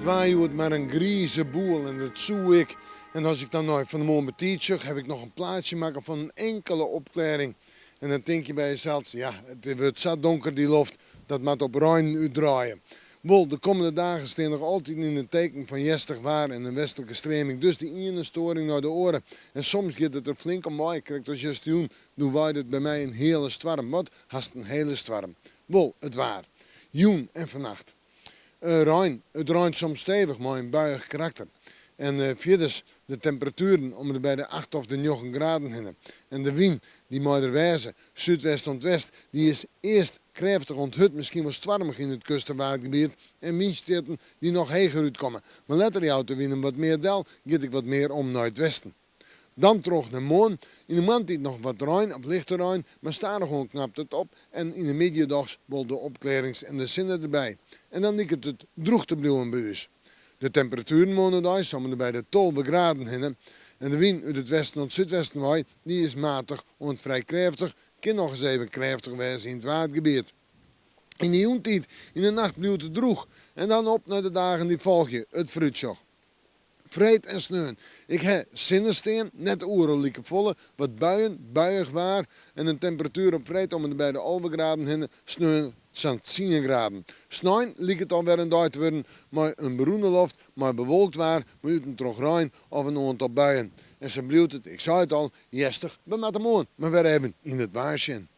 It waar hjoed mar in grize boel en dat soe ek. En as ik dan nei fan 'e moarn betiid sjoch, haw ik noch in plaatsje makke fan in inkele opklearring. En dan tink je by jesels, ja, it wurdt sa donker dy loft, dat moat op reinen útdraaie. Wol, de kommende dagen stean noch altiten yn it teken fan hjerstich waar en in westlike streaming, dus de iene stoaring nei de oare. En soms giet it der flink om wei, krekt as justerjûn, doe waaide it by my in heale stoarm, wat hast in hele stoarm. Wol, it waar. Jûn en fannacht. Rein. It reint soms stevich mei in buiïch karakter. En fierders de temperatueren om de by de acht of de njoggen graden hinne. En de wyn, dy mei der wêze, súdwest oant west, dy is earst krêftich oant hurd, miskien wol stoarmich yn it kust- en waadgebiet en wynstjitten dy't noch heger útkomme. Mar letter jout de wyn him wat mear del, giet ek wat mear om nei it westen. Dan troch nei moarn. Yn de moarntiid noch wat rein of lichte rein, mar stadichoan knapt it op en yn de middei dochs wol de opklearrings en de sinne derby. En dan liket it drûch te bliuwen by ús. De temperatueren moarndeis om en by de 12 graden hinne. En de wyn út it westen oant súdwesten wei, dy is matich oant frij krêftich, kin noch ris even krêftich wêze yn it Waadgebiet. Yn de jûntiid, yn de nacht bliuwt it drûch. En dan op nei de dagen dy't folgje, it foarútsjoch. Freed en sneon. Ik ha sinne stean, net oeral likefolle, wat buien, buiïch waar en in temperatuer op freed om en by de 11 graden hinne, sneon sa'n tsien graden. Snein liket al wer in dei te wurden mei in berûne loft, mei bewolkt waar, mei út en troch rein of in oantal buien. En sa bliuwt it, ik sei it al, hjerstich. We moatte moarn mar wer even yn it waar sjen.